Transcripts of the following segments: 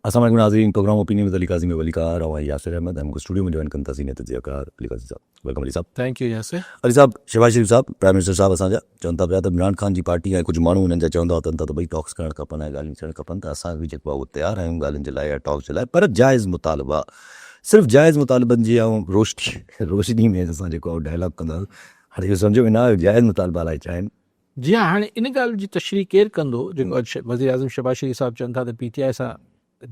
السلام عليڪم ناظرين programme opinion with Ali Qazi ۾ وليڪار آئون آهيان ياسر احمد ۽ مون کي اسٽوڊيو ۾ جوائن ڪن ٿا سينيئر تجزيه ڪار علي قاضي صاحب welcome Ali صاحب. Thank you Yasir. Ali صاحب شهباز شريف صاحب پرائم منسٽر صاحب اسان جا چون ٿا پيا ته عمران خان جي پارٽي ۽ ڪجهه ماڻهو انهن جا چوندا وتن ٿا ته ڀئي ٽاڪس ڪرڻ کپن ۽ ڳالهيون ٿيڻ کپن ته اسان به جيڪو آهي اهو تيار آهيون ڳالهين جي لاء يا ٽاڪس جي لاء پر جائز مطالبا صرف جائز مطالبن جي آئون روشني روشني ۾ اسان جيڪو آهي ڊائلاگ ڪنداسين هاڻي اهو سمجهه ۾ نه آيو جائز مطالبا الائي ڇا آهن. جي ها هاڻي ان ڳالهه جي تشريح ڪير ڪندو جيڪو اڄ وزيراعظم شهباز شريف صاحب چون ٿا ته پي ٽي آء سان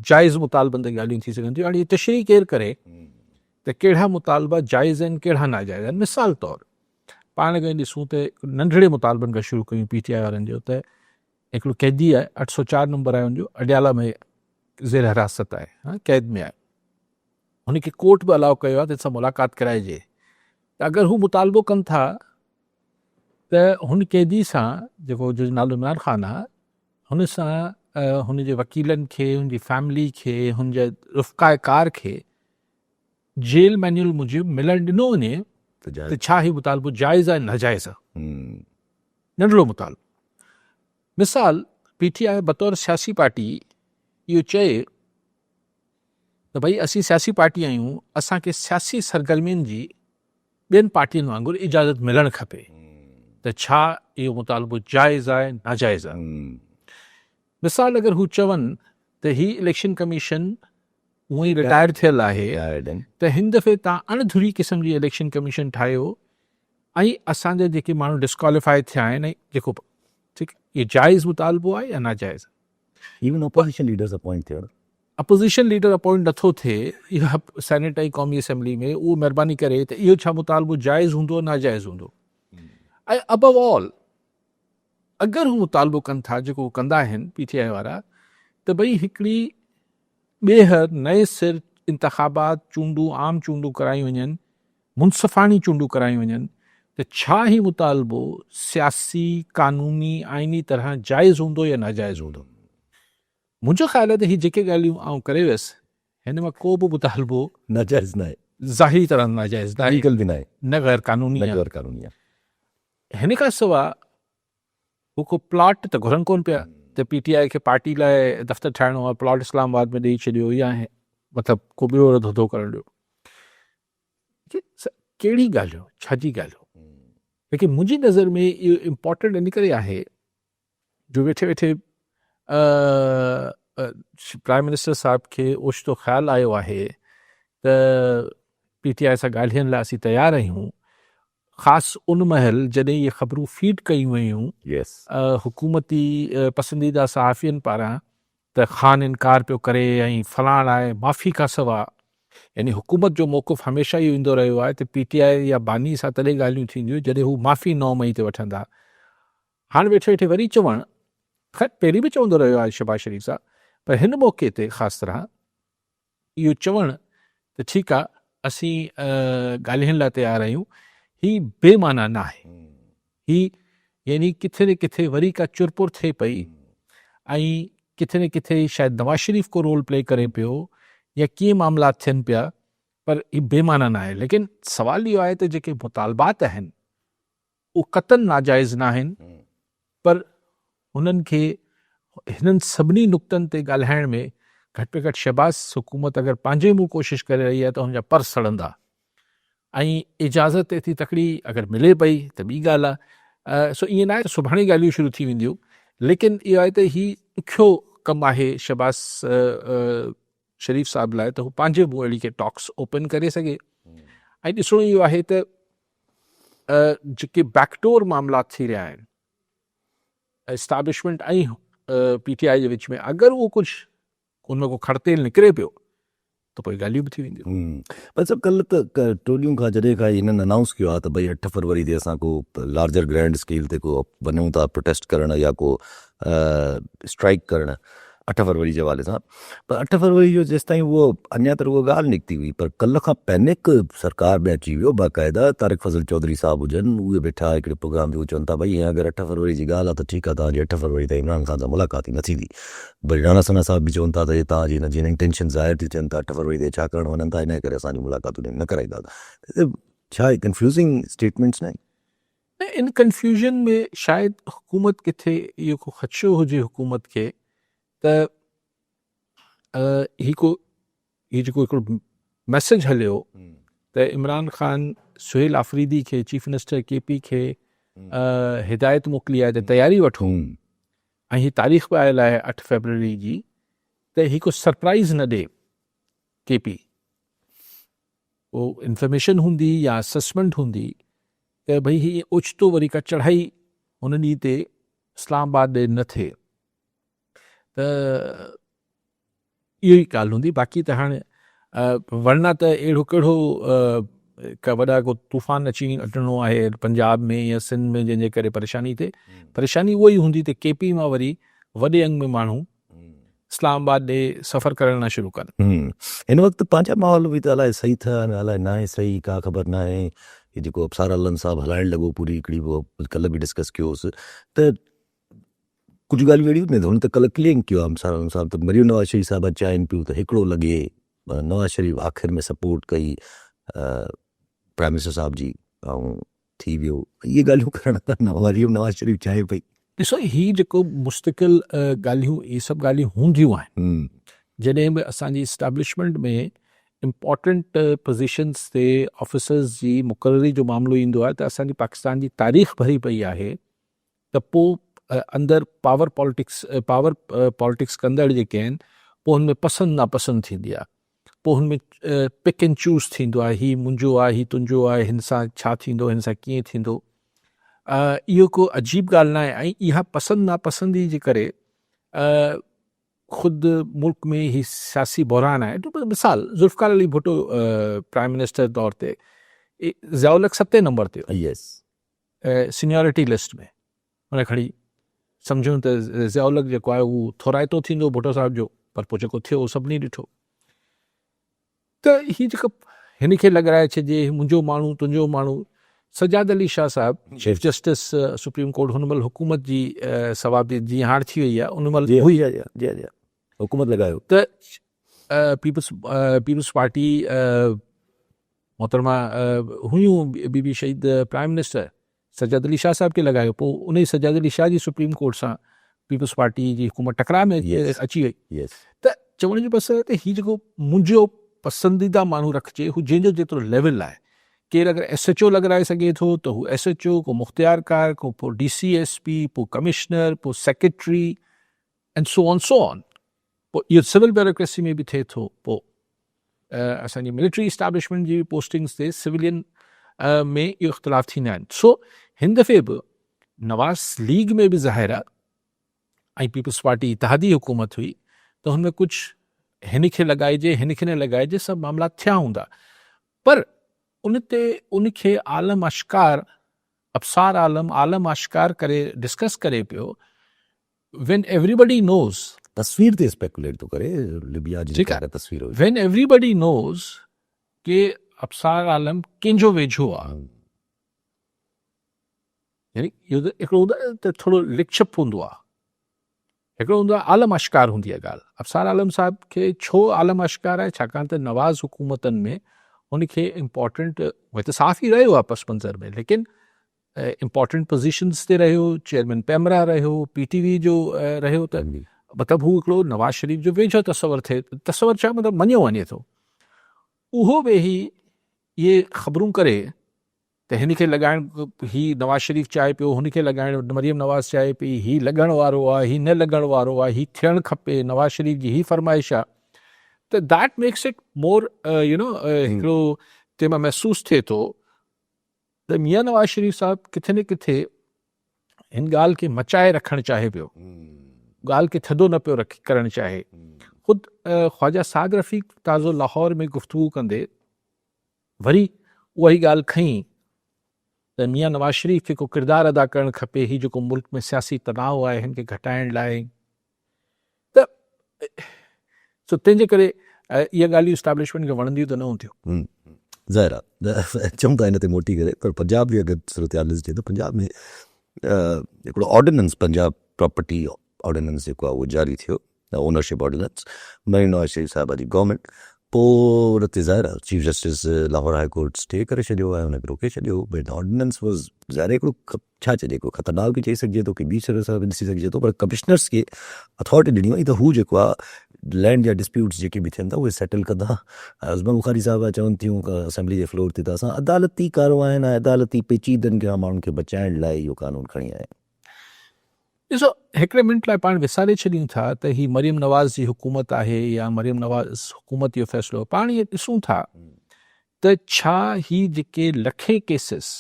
جائز مطالبن تي ڳالهيون ٿي سگهن ٿيون هاڻي هي تشريح ڪير ڪري ته ڪهڙا مطالبا جائز آهن ڪهڙا ناجائز آهن مثال طور پاڻ ڪنهن ڏسون ته ننڍڙي مطالبن کان شروع ڪيون پي ٽي آء وارن جو ته هڪڙو قيدي آهي 804 نمبر آهي ان جو اڊيالا ۾ زير حراست آهي قيد ۾ آهي هن کي ڪورٽ به الاؤ ڪيو آهي ته سان ملاقات ڪرائجي ته اگر هو مطالبو ڪن ٿا ته هن قيدي سان جيڪو جو نالو عمران خان آ هن سان هن جي وڪيلن کي هن جي فيملي کي هن جي رفقاء ڪار کي جيل مينيول موجب ملڻ ڏنو وڃي ته ڇا هي مطالبو جائز آ ناجائز آ ننڍڙو مطالبو مثال پي ٽي آء بطور سياسي پارٽي اهو چئي ته ڀئي اسين سياسي پارٽي آهيون اسان کي سياسي سرگرمين جي ٻين پارٽين وانگر اجازت ملڻ کپي ته ڇا اهو مطالبو جائز آهي ناجائز آهي مثال اگر هو چون ته هي اليڪشن ڪميشن هونئن ئي رٽائر ٿيل آهي ته هن دفعي تان اڻ ڌري قسم جي اليڪشن ڪميشن ٺاهيو ۽ اسان جا جيڪي ماڻهو ڊسڪواليفائي ٿيا آهن ۽ جيڪو ٺيڪ اهو جائز مطالبو آهي يا ناجائز ايون اپوزيشن ليڊرز اپوائنٽ ٿيڻ. اپوزيشن ليڊر اپوائنٽ نٿو ٿئي اها سينيٽ ۽ قومي اسيمبلي ۾ اهو مهرباني ڪري ته اهو ڇا مطالبو جائز هوندو ناجائز هوندو ۽ ابو آل اگر هو مطالبو ڪن ٿا جيڪو هو ڪندا آهن پي ٽي آء وارا ته ڀئي هڪڙي ٻيهر نئين سر انتخابات چونڊون عام چونڊون ڪرايون وڃن منصفاڻي چونڊون ڪرايون وڃن ته ڇا هي مطالبو سياسي، قانوني، آئيني طرح جائز هوندو يا ناجائز هوندو؟ منهنجو خيال آهي ته هي جيڪي ڳالهيون آئون ڪري ويس هن مان ڪو به مطالبو ناجائز ناهي. ظاهري طرح ناجائز ناهي. ليگل به ناهي. نه غير قانوني آهي. نه غير قانوني آهي. هن کان سواء هو ڪو پلاٽ ته گهرن ڪونه پيا ته پي ٽي آء کي پارٽي لاء دفتر ٺاهڻو آهي پلاٽ اسلام آباد ۾ ڏئي ڇڏيو يا مطلب ڪو ٻيو ڌنڌو ڪرڻ ڏيو. ڪهڙي ڳالهيون ڇا جي ڳالهيون ليڪن منهنجي نظر ۾ اهو امپورٽنٽ ان ڪري آهي جو ويٺي ويٺي پرائم منسٽر صاحب کي اوچتو خيال آيو آهي ته پي ٽي آء سان ڳالهين لاء اسين تيار آهيون خاص ان مهل جڏهن اهي خبرون فيڊ ڪيون ويون حڪومتي پسنديده صحافين پاران ته خان انڪار پيو ڪري ۽ فلاڻ آهي معافي کان سوا يعني حڪومت جو موقف هميشه اهو ايندو رهيو آهي ته پي ٽي آء يا باني سان تڏهن ڳالهيون ٿينديون جڏهن هو معافي 9 مئي تي وٺندا هاڻ ويٺي ويٺي وري چوڻ خير پهرين به چوندو رهيو آهي شهباز شريف صاحب پر هن موقعي تي خاص طرح اهو چوڻ ته ٺيڪ آ اسين ڳالهين لاء تيار آهيون هي بي معنيٰ نه آهي هي يعني ڪٿي نه ڪٿي وري ڪا چرپر ٿئي پئي ۽ ڪٿي نه ڪٿي شايد نواز شريف ڪو رول پلي ڪري پيو يا ڪيئن معاملات ٿين پيا پر هي بي معنيٰ نه آهي ليڪن سوال اهو آهي ته جيڪي مطالبات آهن اهي قطعاً ناجائز ناهن پر هنن کي هنن سڀني نقطن تي ڳالهائڻ ۾ گهٽ ۾ گهٽ شهباز حڪومت اگر پنهنجي منهن ڪوشش ڪري رهي آهي ته هن جا پر سڙندا ۽ اجازت ايتري تڪڙي اگر ملي پئي ته ٻي ڳالهه آهي سو ائين ناهي ته سڀاڻي ڳالهيون شروع ٿي وينديون ليڪن اهو آهي ته هي ڏکيو ڪم آهي شهباز شريف صاحب لاء ته هو پنهنجي منهن اهڙي ڪي ٽاڪس اوپن ڪري سگهي ۽ ڏسڻو اهو آهي ته جيڪي بيڪ ڊور معاملا ٿي رهيا آهن اسٽيبلشمينٽ ۽ پي ٽي آء جي وچ ۾ اگر اهو ڪجهه ان ۾ ڪو کڙتيل نڪري پيو ته پوء ڳالهيون به ٿي وينديون. پر صاحب ڪلهه ته ٽوڏيون کان جڏهن کان هنن انائونس ڪيو آهي ته ڀئي 8 فروري تي اسان ڪو لارجر گرينڊ اسڪيل تي ڪو وڃون ٿا پروٽيسٽ ڪرڻ يا ڪو اسٽرائيڪ ڪرڻ 8 فروري جي حوالي سان پر 8 فروري جو جيستائين اهو اڃا ته رڳو ڳالهه نڪتي هئي پر ڪلهه کان پينڪ سرڪار ۾ اچي ويو باقاعده طارق فضل چوڌري صاحب هجن اهي ويٺا هڪڙي پروگرام تي اهي چون ٿا ڀئي هيئن اگر 8 فروري جي ڳالهه آهي ته ٺيڪ آهي توهان جي 8 فروري تائين عمران خان سان ملاقات ئي نه ٿيندي وري راڻا ثنا صاحب به چون ٿا ته هي توهان جي هن جي انٽينشن ظاهر ٿي ٿين ته 8 فروري تي ڇا ڪرڻ وڃن ٿا ان ڪري اسان جون ملاقاتون نه ڪرائيندا ڇا هي ڪنفيوزنگ اسٽيٽمينٽس نه آهن؟ نه ان ڪنفيوزن ۾ شايد حڪومت ڪٿي اهو ڪو خدشو هجي حڪومت کي ته هي ڪو هي جيڪو هڪڙو ميسيج هليو ته عمران خان سهيل آفريدي کي چيف منسٽر ڪي پي کي هدايت موڪلي آهي ته تياري وٺو ۽ هي تاريخ به آيل آهي 8 فيبروري جي ته هي ڪو سرپرائز نه ڏي ڪي پي ڪو انفارميشن هوندي يا اسسمينٽ هوندي ته ڀئي هي اوچتو وري ڪا چڙهائي هن ڏينهن تي اسلام آباد ڏي نه ٿئي ته اهو ئي ڳالهه هوندي باقي ته هاڻي ورنه ته اهڙو ڪهڙو ڪا وڏا ڪو طوفان اچي اٽڻو آهي پنجاب ۾ يا سنڌ ۾ جنهن جي ڪري پريشاني ٿئي. پريشاني اها ئي هوندي ته ڪي پي مان وري وڏي انگ ۾ ماڻهو اسلام آباد ڏي سفر ڪرڻ نه شروع ڪن. هن وقت پنهنجا ماحول به ته الائي صحيح ٿيا آهن الائي ناهي صحيح ڪا خبر ناهي هي جيڪو ابصار علم صاحب هلائڻ لڳو پوري هڪڙي ڪلهه به ڊسڪس ڪيو هوس ته ڪجهه ڳالهيون اهڙيون هونديون آهن هن ته ڪلهه ڪليم ڪيو آهي ابصار علم صاحب ته مريم نواز شريف صاحبه چاهين پيون ته هڪڙو لڳي نواز شريف آخر ۾ سپورٽ ڪئي پرائم منسٽر صاحب جي ۽ ٿي ويو اهي ڳالهيون ڪرڻ ته مريم نواز شريف چاهي پئي. ڏسو هي جيڪو مستقل ڳالهيون اهي سڀ ڳالهيون هونديون آهن جڏهن به اسان جي اسٽيبلشمينٽ ۾ امپورٽنٽ پوزيشنز تي آفيسرز جي مقرري جو معاملو ايندو آهي ته اسان جي پاڪستان جي تاريخ ڀري پئي آهي ته پوء اندر پاور پالٽڪس پاور پالٽڪس ڪندڙ جيڪي آهن پوء هن ۾ پسند ناپسند ٿيندي آهي پوء هن ۾ پڪ اينڊ چوز ٿيندو آهي هي منهنجو آهي هي تنهنجو آهي هن سان ڇا ٿيندو هن سان ڪيئن ٿيندو اهو ڪو عجيب ڳالهه ناهي ۽ اها پسند ناپسندي جي ڪري خود ملڪ ۾ هي سياسي بحران آهي مثال ذوالفقار علي ڀٽو پرائم منسٽر طور تي ضياء الحق ستين نمبر تي هو يس سينيارٽي لسٽ ۾ ان کڻي سمجهون ته ضياء الحق جيڪو آهي هو ٿورائتو ٿيندو ڀٽو صاحب جو پر پوء جيڪو ٿيو سڀني ڏٺو ته هي جيڪو هن کي لڳرائي ڇڏجي هي منهنجو ماڻهو تنهنجو ماڻهو سجاد علي شاهه صاحب چيف جسٽس سپريم ڪورٽ هن مهل حڪومت جي ثوابديد جيئن هاڻ ٿي وئي آهي ان مهل هئي جي جي جي حڪومت لڳايو ته پيپلز پيپلز پارٽي محترمه هيون بي بي شهيد پرائم منسٽر سجاد علي شاهه صاحب کي لڳايو پوء انهي سجاد علي شاهه جي سپريم ڪورٽ سان پيپلز پارٽي جي حڪومت ٽڪراء ۾ اچي وئي ته چوڻ جو مقصد ته هي جيڪو منهنجو پسنديده ماڻهو رکجي هو جنهن جو جيترو ليول آهي ڪير اگر ايس ايچ او لڳرائي سگهي ٿو ته هو ايس ايچ او ڪو مختيار ڪار ڪو پوء ڊي سي ايس پي پوء ڪمشنر پوء secretary and so on so on پوء اهو سول بيوروڪريسي ۾ به ٿئي ٿو پوء اسان جي ملٽري اسٽيبلشمينٽ جي پوسٽنگز تي سولين ۾ اهو اختلاف ٿيندا آهن سو هن دفعي به نواز ليگ ۾ به ظاهر آهي ۽ پيپلز پارٽي اتحادي حڪومت هئي ته هن ۾ ڪجهه هن کي لڳائجي هن کي نه لڳائجي سڀ معاملا ٿيا هوندا پر ان تي ان کي عالم اشڪار ابصار عالم عالم آشڪار ڪري ڊسڪس ڪري پيو When everybody knows. تصوير تي اسپيڪوليٽ ٿو ڪري لبيا جي جيڪا تصوير هئي. When everybody knows ڪي ابصار عالم ڪنهن جو ويجهو آ. يعني اهو ته هڪڙو هوندو آهي ته ٿورو لڪ ڇپ هوندو آ. هڪڙو هوندو آهي عالم آشڪار هوندي آهي ڳالهه. ابصار عالم صاحب کي ڇو عالم آشڪار آهي ڇاڪاڻ ته نواز حڪومتن ۾ هن کي امپورٽنٽ هونئن ته صحافي رهيو آهي پس منظر ۾ ليڪن امپورٽنٽ پوزيشنز تي رهيو، چيئرمين پيمرا رهيو، پي ٽي وي جو رهيو ته مطلب هو هڪڙو نواز شريف جو ويجهو تصور ٿئي تصور ڇا مطلب مڃيو وڃي ٿو اهو ويهي اهي خبرون ڪري ته هن کي لڳائڻ هي نواز شريف چاهي پيو هن کي لڳائڻ مريم نواز چاهي پئي هي لڳڻ وارو آهي هي نه لڳڻ وارو آهي هي ٿيڻ کپي نواز شريف جي هي فرمائش آهي ته that makes it more you know هڪڙو تنهن مان محسوس ٿئي ٿو ته ميان نواز شريف صاحب ڪٿي نه ڪٿي هن ڳالهه کي مچائي رکڻ چاهي پيو، ڳالهه کي ٿڌو نه پيو ڪرڻ چاهي. خود خواجه سعد رفيق تازو لاهور ۾ گفتگو ڪندي وري اها ئي ڳالهه کنئي ته ميان نواز شريف کي ڪو ڪردار ادا ڪرڻ کپي، هي جيڪو ملڪ ۾ سياسي تناء آهي هن کي گهٽائڻ لاء ته سو تنهن جي ڪري اهي ڳالهيون اسٽيبلشمينٽ کي وڻنديون ته نه هونديون. ظاهر آهي اچون ٿا ان تي موٽي ڪري پر پنجاب جي اگر صورتحال ڏسجي ته پنجاب ۾ هڪڙو آرڊيننس پنجاب پراپرٽي آرڊيننس جيڪو آهي اهو جاري ٿيو اونرشپ آرڊيننس مريم نواز شريف صاحبه جي گورنمينٽ پوء ان تي ظاهر آهي chief justice Lahore high court stay ڪري ڇڏيو ۽ ان کي روڪي ڇڏيو. بٽ آرڊيننس واز ظاهر آهي هڪڙو ڇا چئجي هڪڙو خطرناڪ به چئي سگهجي ٿو ڪي ٻي طرح سان به ڏسي سگهجي ٿو پر ڪمشنرس کي اٿارٽي ڏني وئي ته هو جيڪو آهي لينڊ جا ڊسپيوٽس جيڪي به ٿين ٿا اهي سيٽل ڪندا ۽ عظميٰ بخاري صاحبه چون ٿيون اسيمبلي جي فلور تي ته اسان عدالتي ڪاررواين ۽ عدالتي پيچيدن کان ماڻهن کي بچائڻ لاء اهو قانون کڻي آيا آهيون. ڏسو هڪڙي منٽ لاء پاڻ وساري ڇڏيون ٿا ته هي مريم نواز جي حڪومت آهي يا مريم نواز حڪومت جو فيصلو پاڻ اهي ڏسون ٿا ته ڇا هي جيڪي لکين ڪيسز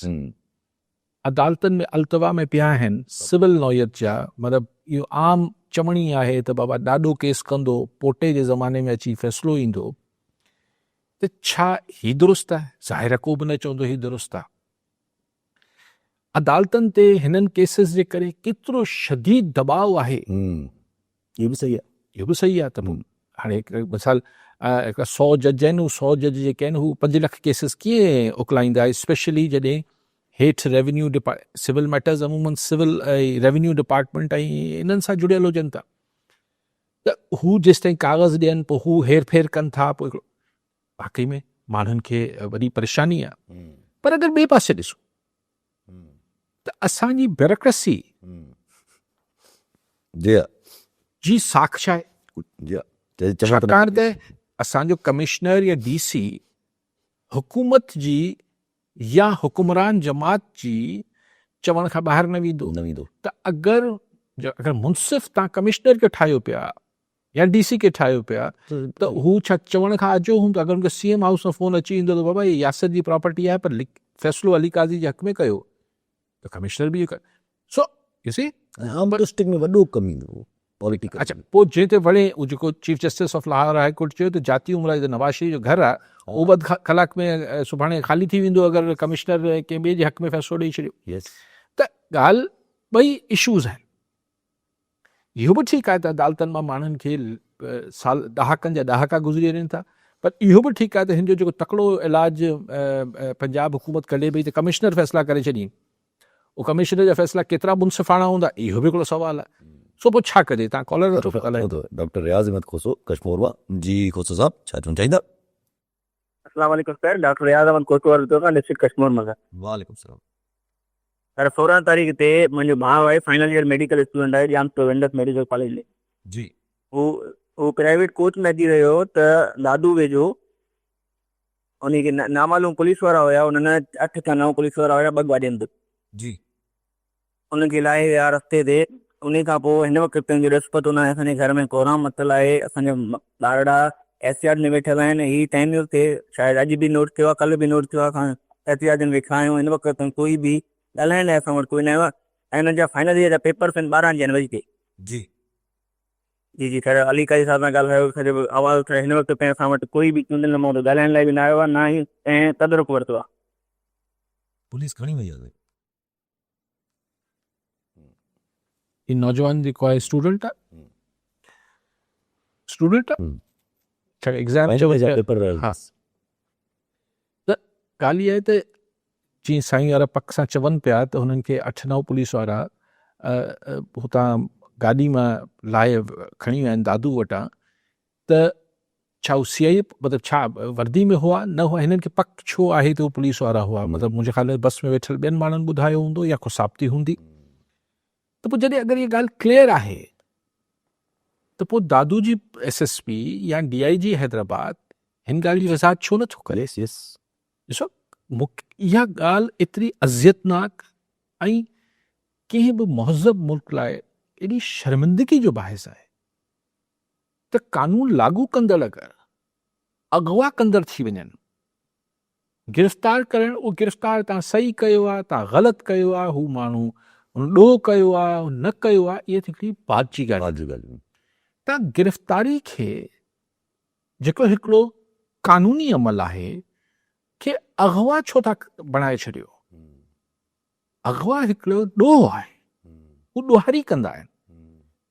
عدالتن ۾ التوا ۾ پيا آهن سول نوعيت جا مطلب اهو عام چوڻي آهي ته بابا ڏاڏو ڪيس ڪندو پوٽي جي زماني ۾ اچي فيصلو ايندو ته ڇا هي درست آهي ظاهر ڪو به نه چوندو هي درست آهي عدالتن تي هنن ڪيسز جي ڪري ڪيترو شديد دٻاء آهي. اهو به صحيح آهي. اهو به صحيح آهي ته پوء هاڻي هڪ مثال هڪڙا سو جج آهن هو سو جج جيڪي آهن هو 5 لک ڪيسز ڪيئن اڪلائيندا اسپيشلي جڏهن هيٺ ريونيو ڊپا سول ميٽرز عمومن سول ريونيو ڊپارٽمينٽ ۽ انهن سان جڙيل هجن ٿا ته هو جيستائين ڪاغذ ڏين پوء هو هير ڦير ڪن ٿا پوء واقعي ۾ ماڻهن کي وڏي پريشاني آهي پر اگر ٻئي پاسي ڏسون ته اسان جي بيوروڪريسي جي جي ساک ڇا آهي؟ جي ڇاڪاڻ ته اسان جو ڪمشنر يا ڊي سي حڪومت جي يا حڪمران جماعت جي چوڻ کان ٻاهر نه ويندو نه ويندو ته اگر اگر منصف تان ڪمشنر کي ٺاهيو پيا يا ڊي سي کي ٺاهيو پيا ته هو ڇا چوڻ کان آجو هوندو؟ اگر ان کي سي ايم هائوس مان فون اچي ويندو ته بابا هي ياسر جي پراپرٽي آهي پر فيصلو علي قاضي جي حق ۾ ڪيو ته ڪمشنر به اهو سو يو سي. ۽ عام ڊسٽرڪٽ ۾ وڏو ڪم ايندو هو پوليٽيڪل. اڇا پوء جنهن تي وڻي هو جيڪو chief justice of Lahore high court چيو ته جاتي عمرا جتي نواز شريف جو گهر آهي اهو به اڌ ڪلاڪ ۾ سڀاڻي خالي ٿي ويندو اگر ڪمشنر ڪنهن ٻئي جي حق ۾ فيصلو ڏئي ڇڏيو. يس. ته ڳالهه ٻئي اشوز آهن. اهو به ٺيڪ آهي ته عدالتن مان ماڻهن کي سال ڏهاڪن جا ڏهاڪا گذري وڃن ٿا پر اهو به ٺيڪ آهي ته هن جو جيڪو تڪڙو علاج پنجاب حڪومت ڪڍي پئي ته ڪمشنر فيصلا ڪري ڇڏين اهو ڪمشنر جا فيصلا ڪيترا منصفاڻا هوندا اهو به هڪڙو سوال آهي سو پوء ڇا ڪجي تان ڪالر وٺو ڳالهايو. ڊاڪٽر رياض احمد کوسو ڪشمور مان جي کوسو صاحب ڇا چوڻ چاهيندا. السلام عليڪم سر ڊاڪٽر رياض احمد کوسو عرض ڪيو ٿا ڊسٽرڪٽ ڪشمور مان سر. وعليڪم السلام. سر 16 تاريخ تي منهنجو ڀاء آهي فائنل ايئر ميڊيڪل اسٽوڊنٽ آهي Jam Shoro Indus medical college ۾. جي. هو هو پرائيويٽ ڪوچ ۾ اچي رهيو هو ته دادو ويجهو انهي کي نامعلوم پوليس وارا هيا انهن 8 کان 9 پوليس وارا هيا ٻه گاڏين تي. جي. ان کي لاهي ويا رستي تي انهي کان پوء هن وقت تائين جو ڏس پتو ناهي اسان جي گهر ۾ ڪهرام متل آهي اسان جا ٻارڙا احتجاج ۾ ويٺل آهن هي ٽائيم نيوز تي شايد اڄ به نوٽ ٿيو آهي ڪلهه به نوٽ ٿيو آهي اسان احتجاجن ويٺا آهيون هن وقت تائين ڪوئي به ڳالهائڻ لاء اسان وٽ ڪوئي نه آيو آهي ۽ انهن جا فائنل ايئر جا پيپرس آهن 12 جنوري تي. جي. جي جي سر علي قاضي صاحب سان ڳالهايو سر آواز اٿاريو هن وقت تائين اسان وٽ ڪوئي به چونڊيل نمائندو ڳالهائڻ لاء به نه آيو آهي نه ئي ڪنهن تدرڪ ورتو آهي. پوليس کڻي وئي آهي. هي نوجوان جيڪو آهي اسٽوڊنٽ آهي اسٽوڊنٽ آهي ڇا ايگزام جو پيپر ها ته ڳالهه اها آهي ته جيئن سائين وارا پڪ سان چون پيا ته هنن کي اٺ نو پوليس وارا هتان گاڏي مان لاهي کڻي ويا آهن دادو وٽان ته ڇا هو سي آء اي مطلب ڇا وردي ۾ هئا نه هئا هنن کي پڪ ڇو آهي ته هو پوليس وارا هئا مطلب منهنجي خيال ۾ بس ۾ ويٺل ٻين ماڻهن ٻڌايو هوندو يا ڪو ثابتي هوندي ته پوء جڏهن اگر هي ڳالهه ڪليئر آهي ته پوء دادو جي ايس ايس پي يا ڊي I جي حيدرآباد هن ڳالهه جي وضاحت ڇو نٿو ڪري؟ يس يس ڏسو اها ڳالهه ايتري اذيتناڪ ۽ ڪنهن به مهذب ملڪ لاء ايڏي شرمندگي جو باعث آهي ته قانون لاڳو ڪندڙ اگر اغوا ڪندڙ ٿي وڃن، گرفتار ڪرڻ، اهو گرفتار تان صحيح ڪيو آهي، تان غلط ڪيو آهي، هو ماڻهو هن ڏوهه ڪيو آهي، هن نه ڪيو آهي، اهي ته هڪڙي بعد جي ڳالهه آهي. تان گرفتاري کي جيڪو هڪڙو قانوني عمل آهي کي اغوا ڇو ٿا بڻائي ڇڏيو؟ اغوا هڪڙو ڏوهه آهي، هو ڏوهاري ڪندا آهن.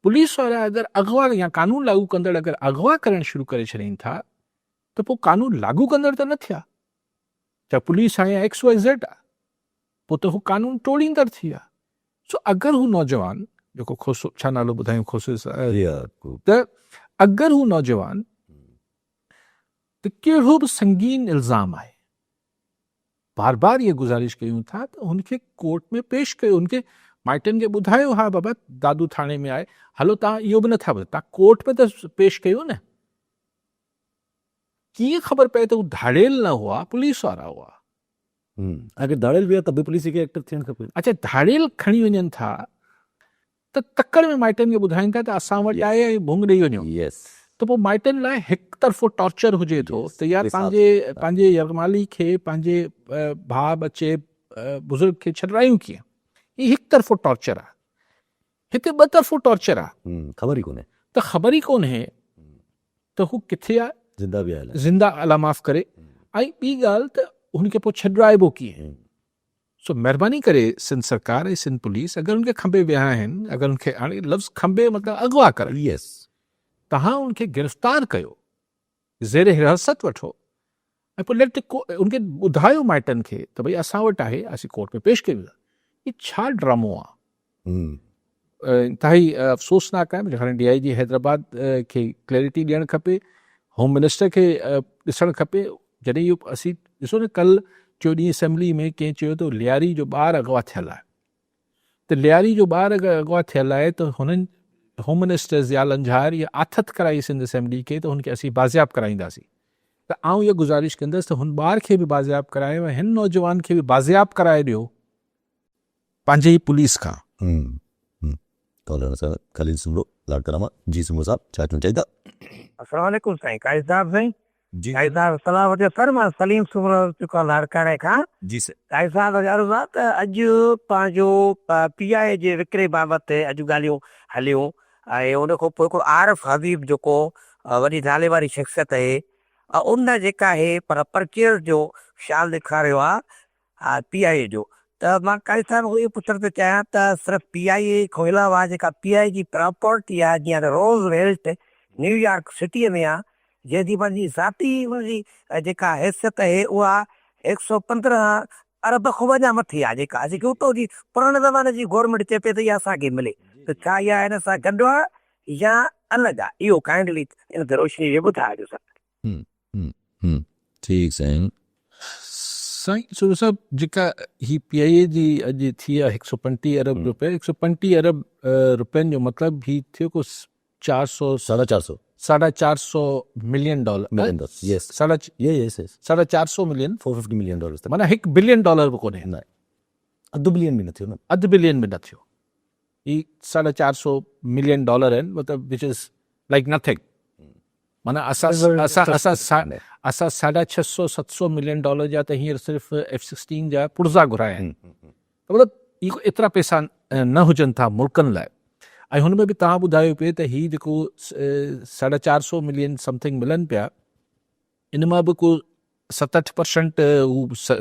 پوليس وارا اگر اغوا يا قانون لاڳو ڪندڙ اگر اغوا ڪرڻ شروع ڪري ڇڏين ٿا ته پوء قانون لاڳو ڪندڙ ته نه ٿيا، چاهي پوليس آهي يا ايڪس وائي زيڊ آهي، پوء ته هو قانون ٽوڙيندڙ ٿي ويا. سو اگر هو نوجوان جيڪو کوسو ڇا نالو ٻڌايون کوسو ته اگر هو نوجوان ته ڪهڙو به سنگين الزام آهي بار بار اها گذارش ڪيون ٿا ته هن کي ڪورٽ ۾ پيش ڪيو هن کي مائٽن کي ٻڌايو ها بابا دادو ٿاڻي ۾ آهي هلو تان اهو به نٿا ٻڌايو تان ڪورٽ ۾ ته پيش ڪيو نه ڪيئن خبر پئي ته هو ڌاڙيل نه هئا پوليس وارا هئا. اگر ڌاڙيل به هئا ته به پوليس کي ايڪٽو ٿيڻ کپي. اڇا ڌاڙيل کڻي وڃن ٿا ته تڪڙ ۾ مائٽن کي ٻڌائين ٿا ته اسان وٽ آهي ۽ ڀونگ ڏئي وڃو ته پوء مائٽن لاء هڪ طرفو ٽارچر هجي ٿو ته يار پنهنجي پنهنجي يرغمالي کي پنهنجي ڀاء ٻچي بزرگ کي ڇڏرايون ڪيئن هي هڪ طرفو ٽارچر آهي هتي ٻه طرفو ٽارچر آهي خبر ئي ڪونهي ته خبر ئي ڪونهي ته هو ڪٿي آهي زنده به آهي زنده الله معاف ڪري ۽ ٻي ڳالهه ته هن کي پوء ڇڏرائبو ڪيئن سو مهرباني ڪري سنڌ سرڪار ۽ سنڌ پوليس اگر ان کي کنڀي ويا آهن اگر ان کي هاڻي لفظ کنڀي مطلب اغوا ڪرڻ يس تهان ان کي گرفتار ڪيو زير حراست وٺو ۽ پوء ليٽ ان کي ٻڌايو مائٽن کي ته ڀئي اسان وٽ آهي اسين ڪورٽ ۾ پيش ڪيون ٿا هي ڇا ڊرامو آ انتهائي افسوسناڪ آهي هاڻي ڊي I جي حيدرآباد کي ڪليرٽي ڏيڻ کپي هوم منسٽر کي ڏسڻ کپي جڏهن اهو اسين ڏسو نه ڪل چو ڏينهن اسيمبلي ۾ ڪنهن چيو ته لياري جو ٻار اغوا ٿيل آهي ته لياري جو ٻار اگر اغوا ٿيل آهي ته هنن هوم منسٽر ضياء لنجهار اها آٿت ڪرائي سنڌ اسيمبلي کي ته هن کي اسين بازياب ڪرائينداسين ته آئون اها گذارش ڪندس ته هن ٻار کي به بازياب ڪرايو ۽ هن نوجوان کي به بازياب ڪرائي ڏيو پنهنجي ئي پوليس کان. ڪالر سان خليل سومرو لاڙڪاڻا مان جي سومرو صاحب ڇا چوڻ چاهيندا. السلام عليڪم سائين قائد صاحب سائين جي قائد صاحب سلام هجي سر مان سليم سومرو چڪو لاڙڪاڻي کان جي سر. قائد صاحب عرض آ ته اڄ پنهنجو پي آء اي جي وڪري بابت اڄ ڳالهيون هليون ۽ ان کان پوء هڪڙو عارف حبيب جيڪو وڏي نالي واري شخصيت اهي ان جيڪا اهي پر پرچيز جو خيال ڏيکاريو آ پي آء اي جو ته مان قاضي صاحب کان اهو پڇڻ ٿو چاهيان ته صرف پي آء اي کان علاوه جيڪا پي آء اي جي پراپرٽي آهي جيئن روز ويلٽ نيويارڪ سٽيء ۾ آهي جنهن جي پنهنجي ذاتي ان جي جيڪا حيثيت آهي اها هڪ سئو 15 ارب کان به اڃا مٿي آهي جيڪا جيڪي اتو جي پراڻي زماني جي گورنمينٽ چئي پئي ته اها اسان کي ملي ته ڇا اها هن سان گڏ آهي يا الڳ آهي اهو ڪائنڊلي ان تي روشني وجهي ٻڌائجو سر. ٺيڪ سائين. سائين سومرو صاحب جيڪا هي پي آئي اي جي اڄ ٿي آهي هڪ سو 35 ارب روپيه هڪ سو 35 ارب روپين جو مطلب هي ٿيو ڪو چار سو ساڍا چار سو ساڍا چار سو million dollar million dollar yes ساڍا يس يس ساڍا چار سو ملين 450 ملين ڊالر معنيٰ هڪ بلين ڊالر به ڪونهي نه اڌ بلين به نه ٿيو نه اڌ بلين به نه ٿيو هي ساڍا چار سو ملين ڊالر آهن مطلب وچ is like nothing معنيٰ اسان اسان اسان اسان ساڍا ڇهه سو ست سو ملين ڊالر جا ته هينئر صرف ايف سڪسٽين جا پرزا گهرايا آهن ته مطلب هي ڪو ايترا پئسا نه هجن ٿا ملڪن لاء ۽ هن ۾ به توهان ٻڌايو پئي ته هي جيڪو ساڍا چار سو ملين سمٿنگ ملن پيا ان مان به ڪو ست اٺ پرسنٽ هو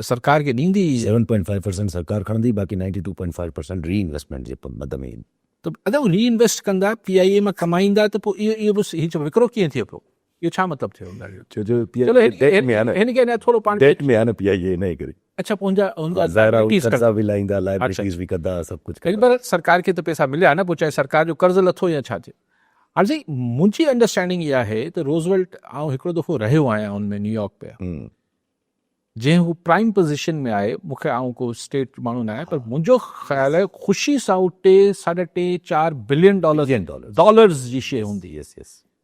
سرڪار کي ڏيندي. سيون پوائنٽ فائيو پرسنٽ سرڪار کڻندي باقي 92.5 پرسنٽ ري انويسٽمينٽ جي مد ۾ ايندي. ته ادا هو ري انويسٽ ڪندا پي آء اي مان ڪمائيندا ته پوء اهو اهو بس هي وڪرو ڪيئن ٿئي پيو اهو ڇا مطلب ٿيو ان ڳالهه جو. ڇو جو پي آء اي ڊيٽ ۾ آهي نه. هن کي اڃا ٿورو پاڻ ڊيٽ ۾ آهي نه پي آء اي انهي ڪري. اڇا پوء هن جا هن جا ظاهر آهي هو قرضا به لاهيندا لائبلٽيز به ڪندا سڀ ڪجهه ڪندا. پر سرڪار کي ته پئسا مليا نه پوء چاهي سرڪار جو قرض لٿو يا ڇا ٿيو. هاڻي سائين منهنجي انڊرسٽينڊنگ اها آهي ته روزويلٽ آئون هڪڙو دفعو رهيو آهيان ان ۾ نيويارڪ ۾ جنهن هو پرائم پوزيشن ۾ آهي مون کي آئون ڪو اسٽيٽ ماڻهو نه آهيان پر منهنجو خيال آهي خوشي سان هو ٽي ساڍا ٽي چار بلين ڊالر ڊالرز جي شي هوندي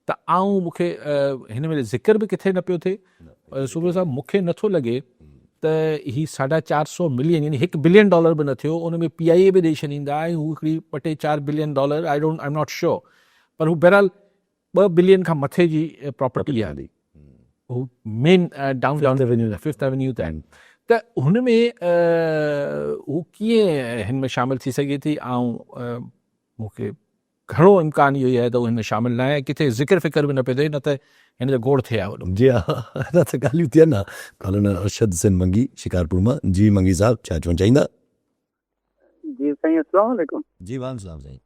ته آئون مون کي هن مهل ذڪر به ڪٿي نه پيو ٿئي سومرو صاحب مون کي نٿو لڳي ته هي ساڍا چار سو ملين يعني هڪ بلين ڊالر به نه ٿيو ان ۾ پي آء اي به ڏئي ڇڏيندا ۽ هو هڪڙي ٻه ٽي چار billion dollar I don't I am not sure پر هو بهرحال ٻه بلين کان مٿي جي پراپرٽي آهي هو مين ڊائون ٽائون ففٿ ايونيو تي آهن ته هن ۾ هو ڪيئن هن ۾ شامل ٿي سگهي ٿي آئون مون کي گهڻو امڪان اهو ئي آهي ته هو هن ۾ شامل ناهي ۽ ڪٿي ذڪر فڪر به نه پيو ٿئي نه ته هن جو گوڙ ٿئي ها وڏو. جي ها ادا ته ڳالهيون ٿين ها. مولانا ارشد حسين منگي شڪارپور مان جي منگي صاحب ڇا چوڻ چاهيندا. جي سائين اسلام عليڪم. جي وعليڪم السلام سائين.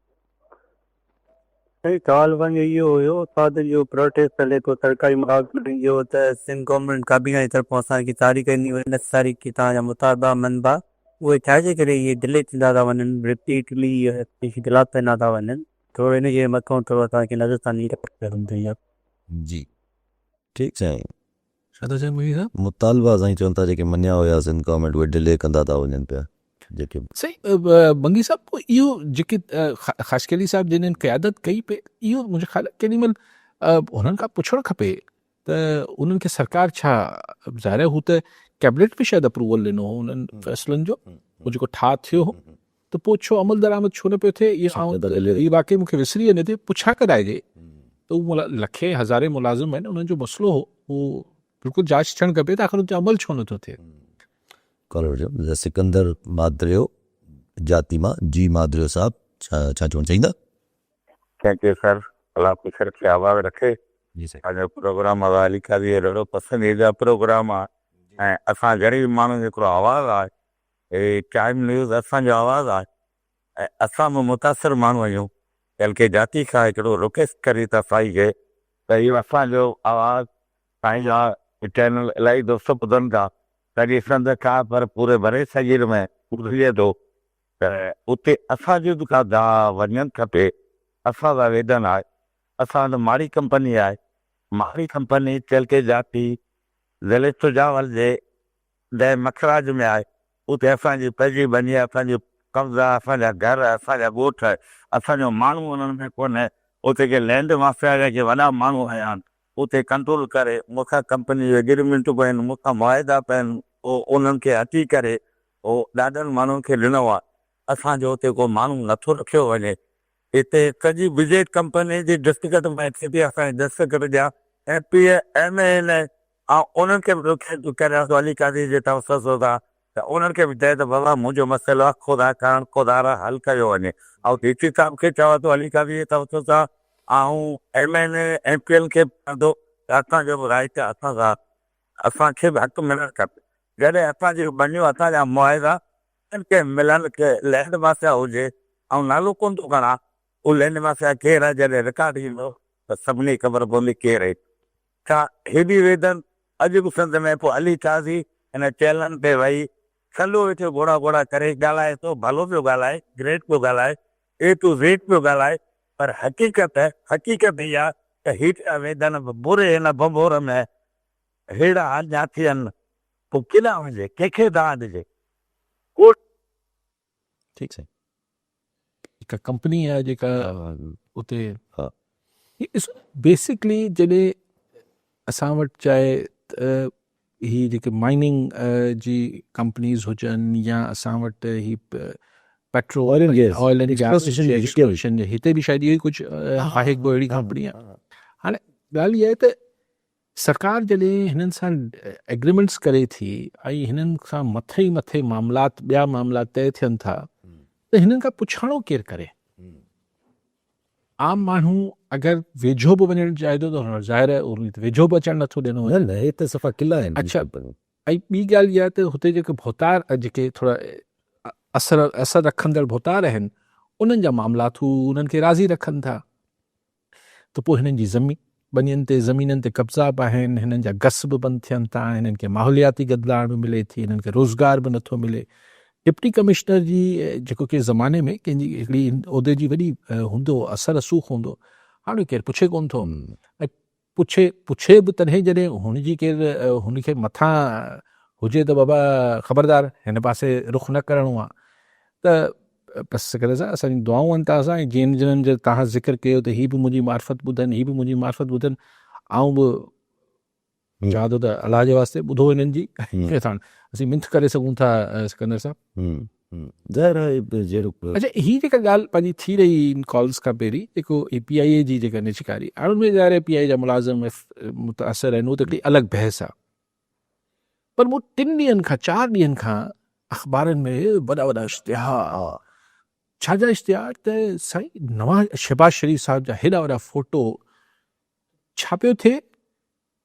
سائين سوال پنهنجو اهو هيو استادن جو پروٽيسٽ هلي ٿو سرڪاري ملازمن جو ته سنڌ گورنمينٽ ڪابينا جي طرفان اسان کي تاريخ ڏني وئي ان تاريخ کي توهان جا مطالبا مڃبا اهي ڇا جي ڪري اهي ڊلي ٿيندا ٿا وڃن رپيٽلي اهي خلاف ٿيندا ٿا وڃن ٿورو ان جي مٿان ٿورو اسان کي نظر ثاني جي ٺيڪ سائين. ڇا ٿا چئن منير صاحب؟ مطالبا سائين چون ٿا جيڪي مڃيا هيا سنڌ گورنمينٽ اهي ڊلي ڪندا ٿا وڃن پيا جيڪي. سائين منگي صاحب پوء اهو جيڪي خاصخيلي صاحب جنھن قيادت ڪئي پئي اهو منھنجي خيال ڪيڏي مھل هنن کان پڇڻ کپي ته انهن کي سرڪار ڇا ظاهر آهي هو ته ڪيبنيٽ به شايد اپروول ڏنو هو انهن فيصلن جو پوء جيڪو ٺاهه ٿيو هو ته پوء ڇو عمل درآمد ڇو نه پيو ٿئي اهو آئون هي واقعي مون کي وسري وڃي ٿي پڇا ڪرائجي ته هو لکين هزارين ملازم آهن انهن جو مسئلو هو هو بلڪل جاچ ٿيڻ کپي ته آخر ان تي عمل ڇو نٿو ٿئي. ڪالر جو سڪندر مادريو جاتي مان جي مادريو صاحب ڇا چوڻ چاهيندا. Thank you سر الله خوش رکي آباد رکي توهان جو پروگرام ادا علي قاضي جو ڏاڍو پسنديده پروگرام آ ۽ اسان غريب ماڻهن جو هڪڙو آواز آهي هي ٽائيم نيوز اسان جو آواز آهي ۽ اسان به متاثر ماڻهو آهيون بلڪه جاتي کان هڪڙو رڪويسٽ ڪري ٿا سائين کي ته اهو اسان جو آواز سائين جا چينل الاهي دوست ٻڌن ٿا سڄي سنڌ کان پر پوري برصغير ۾ ٻڌجي ٿو ته اتي اسان جي به ڪا دانهن وڃڻ کپي، اسان سان ويڌن آهي، اسان وٽ ماڙي ڪمپني آهي، ماڙي ڪمپني چلڪي جاتي ضلعي سجاول جي ڊيم مکراج ۾ آهي، اتي اسان جي پنهنجي ٻني، اسان جو قبضا، اسان جا گهر، اسان جا ڳوٺ، اسان جو ماڻهو انهن ۾ ڪونهي، اتي ڪي لينڊ مافيا جا ڪي وڏا ماڻهو آيا آهن، اتي ڪنٽرول ڪري مون سان ڪمپني جو ايگريمينٽ به آهن، مون سان معاهدا به آهن، انهن کي هٽي ڪري هو ڏاڍن ماڻهن کي ڏنو آهي، اسان جو اتي ڪو ماڻهو نٿو رکيو وڃي، هتي سڄي بجيٽ ڪمپني جي دستخط مان ٿئي ٿي، اسان جي دستخط جا M P A, M N A آئون انهن کي به رڪويسٽ ڪريان ٿو علي قاضي جي توسط سان ته انهن کي به چئي ته بابا منهنجو مسئلو آهي خدا ڪارڻ خدارا حل ڪيو وڃي، آئون ڊي سي صاحب کي چوان ٿو علي قاضي جي توسط سان آئون M N A, M P L کي به چوان ٿو ته اسان جو به رائيٽ آهي اسان سان اسان کي به حق ملڻ کپي. جڏهن اسان جون ٻنيون اسان جا معاهدا ٻين کي ملن ڪي لينڊ مافيا هجي آئون نالو ڪونه ٿو کڻان اهو لينڊ مافيا ڪير آهي جڏهن رڪارڊ ايندو ته سڀني کي خبر پوندي ڪير آهي ڇا هيڏي ويڌن اڄ به سنڌ ۾ پوء علي قاضي هن چيلن تي ويهي سلو ويٺو گهوڙا گهوڙا ڪري ڳالهائي ٿو ڀلو پيو ڳالهائي گريٽ پيو ڳالهائي اي ٽو زيڊ پيو ڳالهائي پر حقيقت حقيقت اها ته هيڏا ويڌن به بري هن ڀنڀور ۾ ههڙا اڃا ٿين پوء ڪيڏانهن وڃجي، ڪنهن کي دانهن ڏجي؟ ڪو. ٺيڪ سائين. هڪ ڪمپني آهي جيڪا اتي ڏسو بيسڪلي جڏهن اسان وٽ چاهي هي جيڪي مائننگ جي ڪمپنيز هجن يا اسان وٽ هي پيٽرول آئل اينڊ گيس هتي به شايد اهو ئي ڪجهه آهي ڪو اهڙي ڪمپني آهي هاڻي ڳالهه اها آهي ته سرڪار جڏهن هنن سان ايگريمينٽس ڪري ٿي ۽ هنن کان مٿي ئي مٿي معاملات ٻيا معاملا طئي ٿين ٿا ته هنن کان پڇاڻو ڪير ڪري؟ عام ماڻهو اگر ويجهو به وڃڻ چاهي ٿو ته ظاهر آهي ان کي ويجهو به اچڻ نٿو ڏنو وڃي. نه نه هي ته صفا قلعا آهن. اڇا ۽ ٻي ڳالهه اها ته هتي جيڪي ڀوتار جيڪي ٿورا اثر اثر رکندڙ ڀوتار آهن انهن جا معاملات هو انهن کي راضي رکن ٿا. ته پوء هنن جي زمين، ٻنين تي زمينن تي قبضا به آهن، هنن جا گس به بند ٿين ٿا، هنن کي ماحولياتي گدلاڻ به ملي ٿي، هنن کي روزگار به نٿو ملي. ڊپٽي ڪمشنر جي جيڪو ڪنهن زماني ۾ ڪنهن جي هڪڙي عهدي جي وڏي هوندو هو، اثر رسوخ هوندو هو، هاڻي ڪير پڇي ڪونه ٿو ۽ پڇي پڇي به تڏهن جڏهن هن جي ڪير هن کي مٿان هجي ته بابا خبردار هن پاسي رخ نه ڪرڻو آهي ته بس سڪندر صاحب اسان جون دعائون آهن توهان سان ۽ جن جن جو توهان ذڪر ڪيو ته هي به منهنجي معرفت ٻڌن هي به منهنجي معرفت ٻڌن آئون به چوان ٿو ته الله جي واسطي ٻڌو هنن جي اسين منٿ ڪري سگهون ٿا سڪندر صاحب. ظاهر آهي جهڙو اڇا هي جيڪا ڳالهه پنهنجي ٿي رهي ان ڪالز کان پهرين جيڪو هي پي آء اي جي جيڪا نجڪاري هاڻي ان ۾ ظاهر آهي پي آء اي جا ملازم متاثر آهن اهو ته هڪڙي الڳ بحث آهي پر مون ٽن ڏينهن کان چار ڏينهن کان اخبارن ۾ وڏا وڏا اشتهار ڇا جا اشتهار ته سائين نواز شهباز شريف صاحب جا هيڏا وڏا فوٽو ڇا پيو ٿئي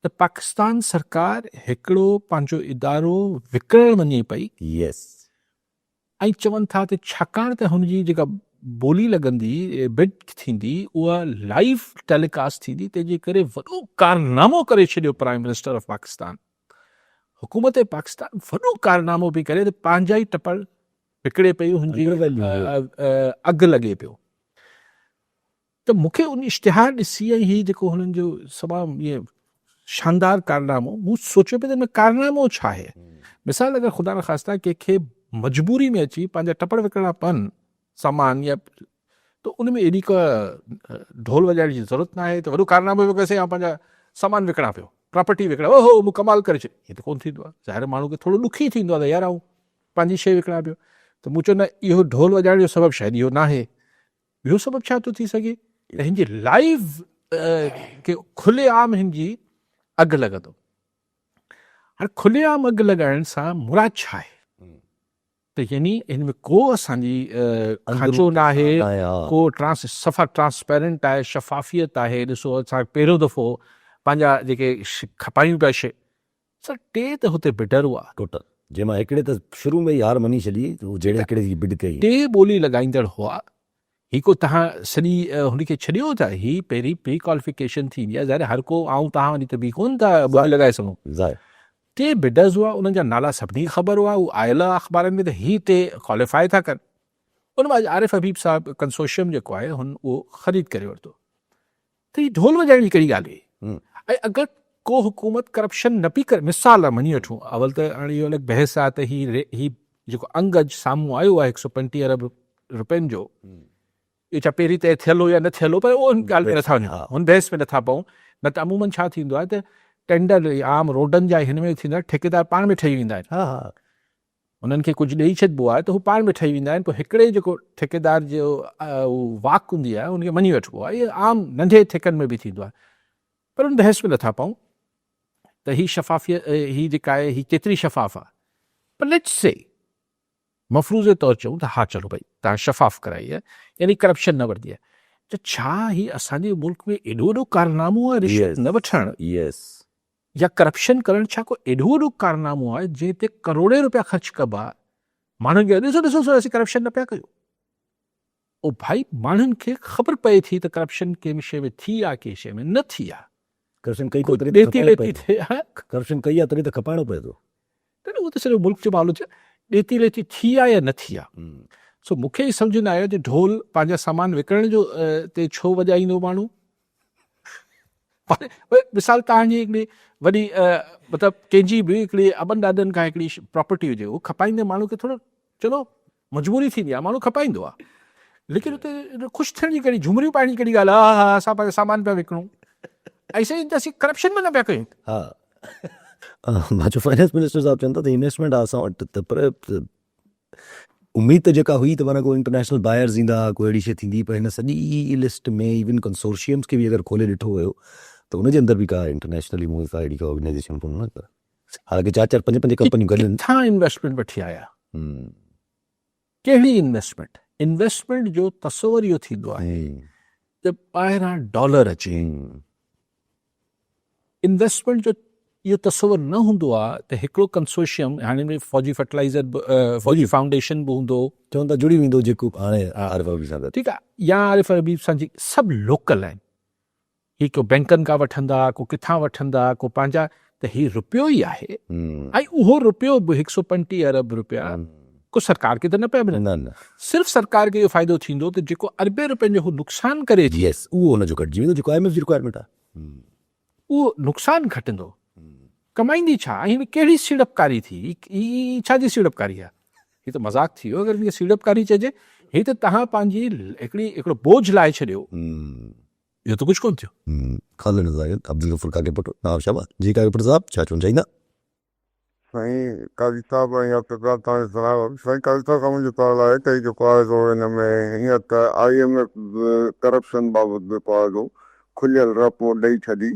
ته پاڪستان سرڪار هڪڙو پنهنجو ادارو وڪڻڻ وڃي پئي يس ۽ چون ٿا ته ڇاڪاڻ ته هن جي جيڪا ٻولي لڳندي، بڊ ٿيندي، اها لائيو ٽيلي ڪاسٽ ٿيندي، تنهن جي ڪري وڏو ڪارنامو ڪري ڇڏيو پرائم منسٽر آف پاڪستان. حڪومت پاڪستان وڏو ڪارنامو پئي ڪري ته پنهنجا ئي ٽپڙ وڪڙي پئي، هن جي اگهه لڳي پيو. ته مون کي ان اشتهار ڏسي ۽ هي جيڪو هنن جو تمام ائين شاندار ڪارنامو، مون سوچيو پئي ته ان ۾ ڪارنامو ڇا آهي؟ مثال اگر خدا نخواسته ڪنهن کي مجبوري ۾ اچي پنهنجا ٽپڙ وڪڻڻا پون سامان يا ته ان ۾ ايڏي ڪا ڍول وڄائڻ جي ضرورت ناهي ته وڏو ڪارنامو پيو ڪري سائين آئون پنهنجا سامان وڪڻان پيو پراپرٽي وڪڻان اوهو مون ڪمال ڪري ڇڏيو ائين ته ڪونه ٿيندو آهي ظاهر آهي ماڻهو کي ٿورو ڏک ئي ٿيندو آهي ته يار آئون پنهنجي شيء وڪڻان پيو ته مون چيو نه اهو ڍول وڄائڻ جو سبب شايد اهو ناهي ٻيو سبب ڇا ٿو ٿي سگهي ته هن جي لائيو کي کلي عام هن جي اگهه لڳندو. هاڻي کلي عام اگهه لڳائڻ سان مراد ڇا آهي ته يعني هن ۾ ڪو اسان جي کانچو نه آهي ڪو ٽرانس صفا ٽرانسپيرنٽ آهي شفافيت آهي ڏسو اسان پهريون دفعو پنهنجا جيڪي کپايون پيا شي سر ٽي ته هتي بڊر هئا. ٽوٽل جنهن مان هڪڙي ته شروع ۾ ئي هار مڃي ڇڏي ته هو جهڙي هڪڙي جي بڊ ڪئي. ٽي ٻولي لڳائيندڙ هئا. هي ڪو تهان سڄي هن کي ڇڏيو ٿا هي پهرين پري ڪواليفڪيشن ٿيندي آهي ظاهر هر ڪو آئون تهان وڃي ته بي ڪون ٿا ٻولي لڳائي سگهون. ظاهر. ٽي بڊرز هئا انهن جا نالا سڀني کي خبر هئا هو آيل هئا اخبارن ۾ ته هي ٽي ڪواليفائي ٿا ڪن. ان مان عارف حبيب صاحب ڪنسورشيم جيڪو آهي هن اهو خريد ڪري ورتو. ته هي ڍول وڄائڻ جي ڪهڙي ڳالهه هئي ۽ اگر ڪو حڪومت ڪرپشن نه پئي ڪري مثال مڃي وٺون اول ته هاڻي اهو الڳ بحث آهي ته هي هي جيڪو انگ اڄ سامهون آيو آهي 135 ارب روپين جو اهو ڇا پهرين طئي ٿيل هو يا نه ٿيل هو پر اهو ان ڳالهه ۾ نٿا وڃون هن بحث ۾ نٿا پئون نه ته عمومن ڇا ٿيندو آهي ته ٽينڊر عام روڊن جا هن ۾ ٿيندو آهي ٺيڪيدار پاڻ ۾ ٺهي ويندا آهن ها ها انهن کي ڪجهه ڏيئي ڇڏبو آهي ته هو پاڻ ۾ ٺهي ويندا آهن پوء هڪڙي جيڪو ٺيڪيدار جو واڪ هوندي آهي ان کي مڃي وٺبو آهي اهو عام ننڍي ٺيڪن ۾ به ٿيندو آهي پر ان بحث ۾ نٿا پئون ته هي شفافيت هي جيڪا آهي هي ڪيتري شفاف آهي پر let's سي مفروضي طور چئون ته ها چلو ڀئي تان شفاف ڪرائي آهي يعني ڪرپشن نه ورتي آهي ته ڇا هي اسان جي ملڪ ۾ ايڏو وڏو ڪارنامو آهي رشوت نه وٺڻ يس يا ڪرپشن ڪرڻ ڇا ڪو ايڏو وڏو ڪارنامو آهي جنهن تي ڪروڙين روپيا خرچ ڪبا ماڻهن کي ڏسو ڏسو اسين ڪرپشن نه پيا ڪيون او ڀائي ماڻهن کي خبر پئي ٿي ته ڪرپشن ڪنهن شيء ۾ ٿي آ ڪنهن شيء ۾ نه ٿي آ ڪرپشن ڪئي ته تڏهن ته کپائڻو پئي ٿو ڪرپشن ڪئي آ تڏهن ته کپائڻو پئي ٿو. نه نه اهو ته سڄو ملڪ جو معاملو ٿيو ڏيتي ليتي ٿي آ يا نه ٿي آ سو مون کي سمجهه نه آيو ته ڍول پنهنجا سامان وڪڻڻ جو تي ڇو وڄائيندو ماڻهو مثال توهان جي هڪڙي وڏي مطلب ڪنهن جي به هڪڙي ابن ڏاڏن کان هڪڙي پراپرٽي هجي اهو کپائيندي ماڻهو کي ٿورو چلو مجبوري ٿيندي آهي ماڻهو کپائيندو آهي ليڪن اتي خوش ٿيڻ جي ڪهڙي جهمريون پائڻ جي ڪهڙي ڳالهه آهي ها ها اسان پنهنجو سامان پيا وڪڻون ۽ سائين ته اسين ڪرپشن به نه پيا ڪيون. ها مان چيو فائنانس منسٽر صاحب چون ٿا ته انويسٽمينٽ آهي اسان وٽ ته پر اميد ته جيڪا هئي ته معنيٰ ڪو انٽرنيشنل بائرز ايندا ڪو اهڙي شيء ٿيندي پر هن سڄي لسٽ ۾ ايون ڪنسورشيمز کي به اگر کولي ڏٺو ويو ته ان جي اندر به ڪا انٽرنيشنلي مون کي ڪا اهڙي ڪا آرگنائيزيشن ڪونه نظر حالانڪه چار چار پنج پنج ڪمپنيون گڏ آهن. ڪٿان انويسٽمينٽ وٺي آيا؟ ڪهڙي انويسٽمينٽ؟ انويسٽمينٽ جو تصور اهو ٿيندو آهي ته ٻاهران ڊالر اچي. انويسٽمينٽ جو اهو تصور نه هوندو آهي ته هڪڙو ڪنسورشيم هاڻي ۾ فوجي فرٽيلائزر به فوجي فائونڊيشن به هوندو. چون ٿا جڙي ويندو جيڪو هاڻي عارف حبيب سان گڏ. ٺيڪ آهي يا عارف حبيب سان جيڪي سڀ لوڪل آهن هي ڪو بينڪن کان وٺندا ڪو ڪٿان وٺندا ڪو پنهنجا ته هي رپيو ئي آهي ۽ اهو رپيو به هڪ سو پنٽيهه ارب رپيا ڪو سرڪار کي ته نه پيا ملن. نه نه. صرف سرڪار کي اهو فائدو ٿيندو ته جيڪو اربين رپين جو هو نقصان ڪري ٿي. يس اهو ان جو گهٽجي ويندو جيڪو I M F جي رڪوائرمينٽ آهي. اهو نقصان گهٽندو. ڪمائيندي ڇا ۽ هن ۾ ڪهڙي سيڙپڪاري ٿي؟ هي ڇا جي سيڙپڪاري آهي؟ هي ته مذاق ٿي ويو اگر هن کي سيڙپڪاري چئجي. هي ته توهان پنهنجي هڪڙي هڪڙو بوجهه لاهي ڇڏيو. اهو ته ڪجهه ڪونه ٿيو. خالد نظار عبدالغفور ڪاڪيپوٽو نوابشاهه مان جي ڪاڪيپوٽو صاحب ڇا چوڻ چاهيندا؟ سائين قاضي صاحب ۽ ڊاڪٽر صاحب توهان جو سلام سائين قاضي صاحب کان منهنجو سوال آهي ته هي جيڪو آهي سو هن ۾ هينئر ته I M F به ڪرپشن بابت جيڪو آهي سو کليل رپورٽ ڏئي ڇڏي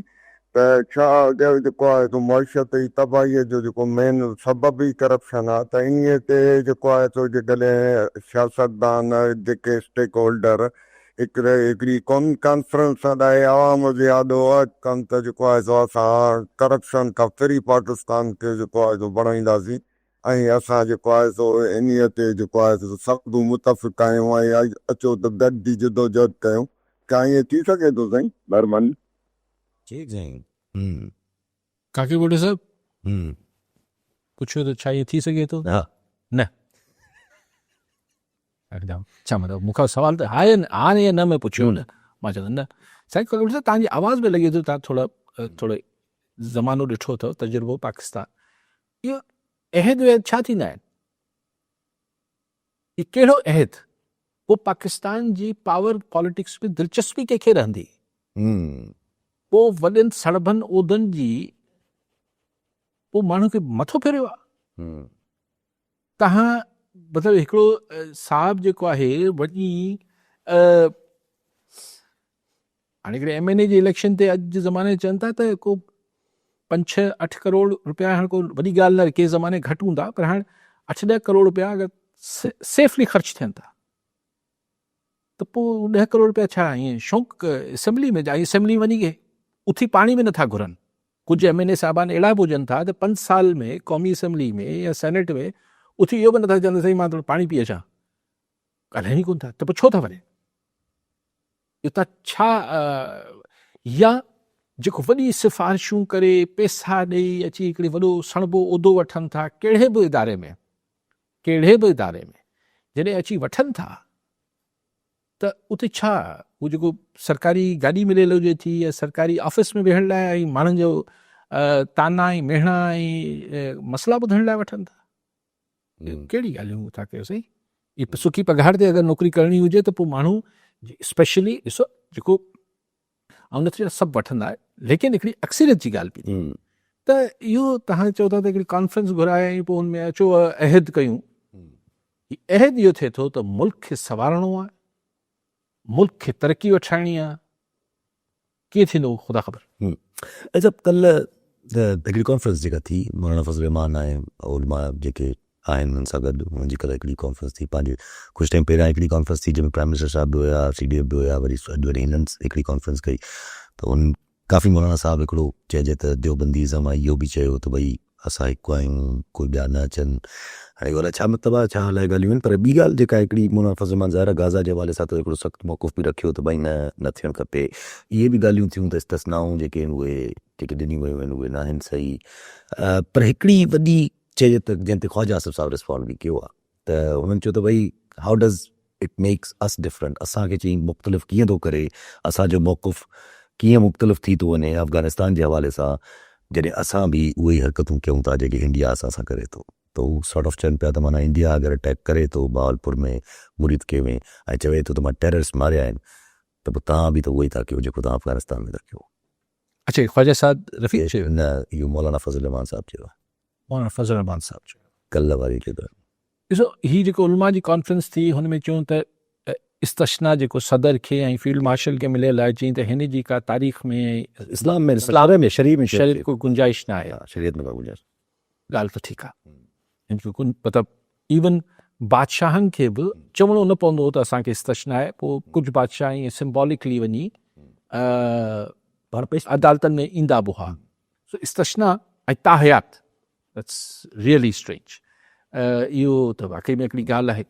ته ڇا جيڪو آهي سو معيشت جي تباهي جو جيڪو مين سبب ئي ڪرپشن آهي ته انهي تي جيڪو آهي سو جيڪڏهن سياستدان جيڪي اسٽيڪ هولڊر هڪڙي هڪڙي قومي ڪانفرنس سڏائي عوام جي آڏو عهد ڪن ته جيڪو آهي سو اسان ڪرپشن کان فري پاڪستان کي جيڪو آهي سو بڻائينداسين ۽ اسان جيڪو آهي سو انهيء تي جيڪو آهي سو سڀ متفق آهيون ۽ اچو ته گڏجي جدوجهد ڪيون ڇا ائين ٿي سگهي ٿو سائين؟ مھرباني. ٺيڪ سائين. ھم. ڪاڪي ٻڍي صاحب. ھم. پڇيو ته ڇا ائين ٿي سگهي ٿو؟ ها. نه. ڇا مطلب مون کان سوال ته ها يا ها يا نه ۾ پڇيو نه. مان چيو نه. سائين ڪاڪي ٻڍي صاحب توهان جي آواز ۾ لڳي ٿو توهان ٿورا ٿورو زمانو ڏٺو اٿو تجربو پاڪستان اهو عهد وعد ڇا ٿيندا آهن؟ هي ڪهڙو عهد؟ پوء پاڪستان جي پاور پاليٽڪس ۾ دلچسپي ڪنهن کي رهندي؟ پوء وڏن سڙڀن عهدن جي پوء ماڻهو کي مٿو ڦيريو آهي. تهان مطلب هڪڙو صاحب جيڪو آهي وڃي هاڻي هڪڙي ايم اين اي جي اليڪشن تي اڄ جي زماني چون ٿا ته ڪو پنج ڇهه اٺ ڪروڙ روپيا هاڻي ڪو وڏي ڳالهه نه ڪنهن زماني گهٽ هوندا پر هاڻي اٺ ڏهه ڪروڙ روپيا اگر سيفلي خرچ ٿين ٿا ته پوء ڏهه ڪروڙ روپيا ڇا ائين شوق اسيمبلي ۾ اسيمبلي وڃي اٿي پاڻي به نٿا گهرن ڪجهه ايم اين اي صاحبان اهڙا به هجن ٿا ته پنج سال ۾ قومي اسيمبلي ۾ يا سينيٽ ۾ اٿي اهو به نٿا چون ته سائين مان ٿورو پاڻي پي اچان ڳالهائين ئي ڪونه ٿا ته پوء ڇو ٿا وڃن اتان ڇا يا جيڪو وڏي سفارشون ڪري پيسا ڏئي اچي هڪڙي وڏو سڻڀو عهدو وٺن ٿا ڪهڙي به اداري ۾ ڪهڙي به اداري ۾ جڏهن اچي وٺن ٿا ته اتي ڇا هو جيڪو سرڪاري گاڏي مليل هجي ٿي يا سرڪاري آفيس ۾ ويهڻ لاء ۽ ماڻهن جو طعنا ۽ مهڻا ۽ مسئلا ٻڌڻ لاء وٺن ٿا. ڪهڙي ڳالهيون ٿا ڪيو سائين هي سڪي پگهار تي اگر نوڪري ڪرڻي هجي ته پوء ماڻهو اسپيشلي ڏسو جيڪو آئون نٿو چوان سڀ وٺندا ليڪن هڪڙي اڪثريت جي ڳالهه پئي ٿئي ته اهو توهان چئو ٿا ته هڪڙي ڪانفرنس گهرائي ۽ پوء ان ۾ اچو عهد ڪيون هي عهد اهو ٿئي ٿو ته ملڪ کي سنوارڻو آهي ملڪ کي ترقي وٺرائڻي آهي ڪيئن ٿيندو خدا خبر. اچا ڪلهه هڪڙي ڪانفرنس جيڪا ٿي مولانا فضل الرحمان ۽ علماء جيڪي آهن انهن سان گڏ انهن جي ڪلهه هڪڙي ڪانفرنس ٿي پنهنجي ڪجهه ٽائيم پهريان هڪڙي ڪانفرنس ٿي جنهن ۾ پرائم منسٽر صاحب به هيا سي ڊي ايف به هيا وري اڄ وري هنن هڪڙي ڪانفرنس ڪئي ته ان ڪافي مولانا صاحب هڪڙو چئجي ته ديوبنديزم ۽ اهو به چيو ته ڀئي اسان هڪ آهيون ڪوئي ٻيا نه اچن. هاڻي اهو الائي ڇا مطلب آهي ڇا الائي ڳالهيون آهن پر ٻي ڳالهه جيڪا هڪڙي مولانا فضل الرحمان ظاهر آهي غازه جي حوالي سان ته هڪڙو سخت موقف به رکيو ته ڀائي نه نه ٿيڻ کپي اهي به ڳالهيون ٿيون ته استثنائون جيڪي آهن اهي جيڪي ڏنيون ويون آهن اهي ناهن صحيح پر هڪڙي وڏي چئجي ته جنهن تي خواجه آصف صاحب رسپانڊ به ڪيو آهي ته هنن چيو ته ڀائي how does it makes us different اسان کي چئي مختلف ڪيئن ٿو ڪري اسان جو موقف ڪيئن مختلف ٿي ٿو وڃي افغانستان جي حوالي سان جڏهن اسان به اهي ئي حرڪتون ڪيون ٿا جيڪي انڊيا اسان سان ڪري ٿو ته هو سارٽ آف چون پيا ته معنيٰ انڊيا اگر اٽيڪ ڪري ٿو بهاولپور ۾ مريد ڪي ۾ ۽ چوي ٿو ته مان ٽيررسٽ ماريا آهن ته پوء توهان به ته اهو ئي ٿا ڪيو جيڪو توهان افغانستان ۾ ٿا ڪيو. اڇا خواجه سعد رفيق چيو؟ نه اهو مولانا فضل الرحمان صاحب چيو آهي. مولانا فضل الرحمان صاحب چيو. ڪلهه واري جيڪا. ڏسو هي جيڪو علماء جي ڪانفرنس ٿي هن ۾ چيون ته استثنا جيڪو صدر کي ۽ فيلڊ مارشل کي مليل آهي چيائين ته هن جي ڪا تاريخ ۾ ۽ اسلام ۾ اسلام ۾ شريعت ۾ شريعت ڪو گنجائش نه آهي شريعت ۾ ڪا گنجائش ڳالهه ته ٺيڪ آهي هن کي ڪو مطلب ايون بادشاهن کي به چوڻو نه پوندو هو ته اسان کي استثنا آهي پوء ڪجهه بادشاهه ائين سمبولڪلي وڃي عدالتن ۾ ايندا به هئا سو استثنا ۽ تاحيات That's really strange. اهو ته واقعي ۾ هڪڙي ڳالهه آهي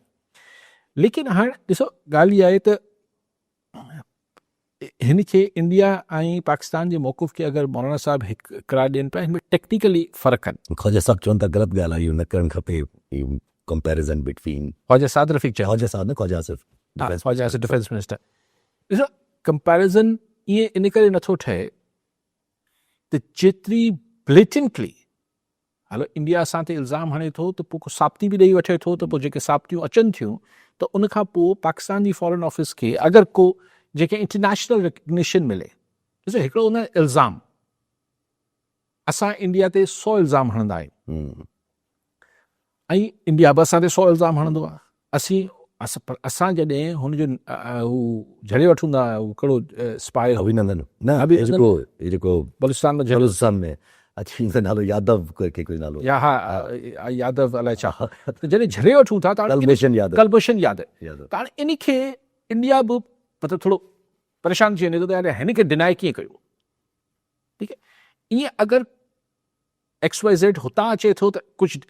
ليڪن هاڻ ڏسو ڳالهه اها آهي ته هن کي انڊيا ۽ پاڪستان جي موقف کي اگر مولانا صاحب هڪ قرار ڏين پيا هن ۾ ٽيڪنيڪلي فرق آهن. خواجه صاحب چون ٿا غلط ڳالهه آهي اهو نه ڪرڻ کپي ڪمپيريزن بٽوين. خواجه سعد رفيق چيو. خواجه سعد نه Khawaja Asif defence Khawaja Asif defence minister ڏسو ڪمپيريزن ائين ان ڪري نٿو ٺهي ته جيتري بليٽنٽلي هلو انڊيا اسان تي الزام هڻي ٿو ته پوء ڪو ثابتي به ڏئي وٺي ٿو ته پوء جيڪي ثابتيون اچن ٿيون ته ان کان پوء پاڪستان جي فارن آفيس کي اگر ڪو جيڪي انٽرنيشنل ريڪگنيشن ملي ڏسو هڪڙو هوندو آهي الزام اسان انڊيا تي سو الزام هڻندا آهيون ۽ انڊيا به اسان تي سو الزام هڻندو آهي اسين اسان جڏهن هن جو هو جهلي وٺون ٿا هو ڪهڙو اسپائي هو اڀينندن نه هي جيڪو هي جيڪو بلوچستان ۾ بلوچستان ۾ اچي هن جو نالو يادو ڪي ڪجهه نالو يا ها يادو الائي ڇا ته جڏهن جهلي وٺون ٿا ته ڪلڀوشن يادو ڪلڀوشن يادو ته هاڻي ان کي انڊيا به مطلب ٿورو پريشان ٿي وڃي ٿو ته يار هن کي ڊنائي ڪيئن ڪيو ٺيڪ آهي ائين اگر ايڪس وائي زيڊ هتان اچي ٿو ته ڪجهه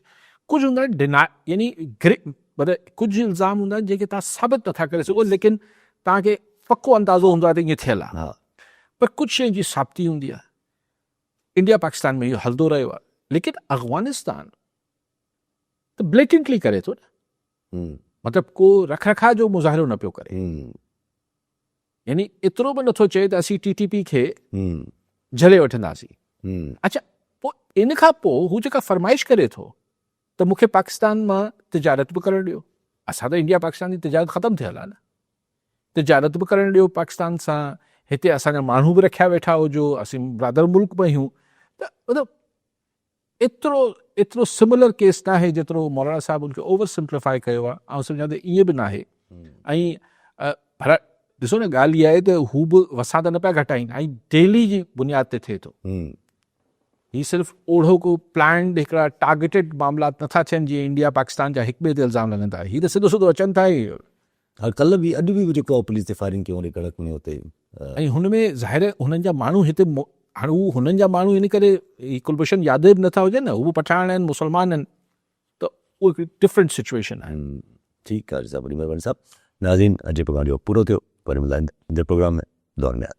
ڪجهه هوندا آهن ڊنا يعني گري مطلب ڪجهه الزام هوندا آهن جيڪي تهان ثابت نٿا ڪري سگهو ليڪن تهان کي پڪو اندازو هوندو آهي ته ائين ٿيل آهي پر ڪجهه شين جي ثابتي هوندي آهي انڊيا پاڪستان ۾ اهو هلندو رهيو آهي ليڪن افغانستان ته بليٽنٽلي ڪري ٿو نه مطلب ڪو رک رکاء جو مظاهرو نه پيو ڪري يعني ايترو به نٿو چئي ته اسين ٽي ٽي پي کي جهلي وٺنداسين. اڇا پوء ان کان پوء هو جيڪا فرمائش ڪري ٿو ته مون کي پاڪستان مان تجارت به ڪرڻ ڏيو، اسان ته انڊيا پاڪستان جي تجارت ختم ٿيل آهي نه، تجارت به ڪرڻ ڏيو پاڪستان سان، هتي اسان جا ماڻهو به رکيا ويٺا هجو، اسين برادر ملڪ به آهيون ته مطلب ايترو ايترو سملر ڪيس ناهي جيترو مولانا صاحب ان کي اوور سمپليفائي ڪيو آهي، آئون سمجهان ٿو ائين به ناهي ۽ پر ڏسو نه ڳالهه اها آهي ته هو به وسان ته نه پيا گهٽائين ۽ ڊيلي جي بنياد تي ٿئي ٿو. هي صرف اوڙهو ڪو پلانڊ هڪڙا ٽارگيٽيڊ معاملات نٿا ٿين جيئن انڊيا پاڪستان جا هڪ ٻئي تي الزام لڳن ٿا هي ته سڌو سڌو اچن ٿا ۽ ها ڪلهه به اڄ به جيڪو پوليس تي فائرنگ ڪيون ڪڙڪ ۾ اتي. ۽ هن ۾ ظاهر هنن جا ماڻهو هتي هاڻي هو هنن جا ماڻهو ان ڪري هي ڪلڀوشن يادو به نٿا هجن نه هو به پٺاڻ آهن مسلمان آهن ته اهو هڪڙي ڊفرنٽ سچويشن آهي. ٺيڪ آهي صاحب وڏي مهرباني صاحب ناظرين اڄ جي پروگرام جو وقت پورو ٿيو وري ملنداسين ايندڙ پروگرام ۾ دعائن ۾ ياد.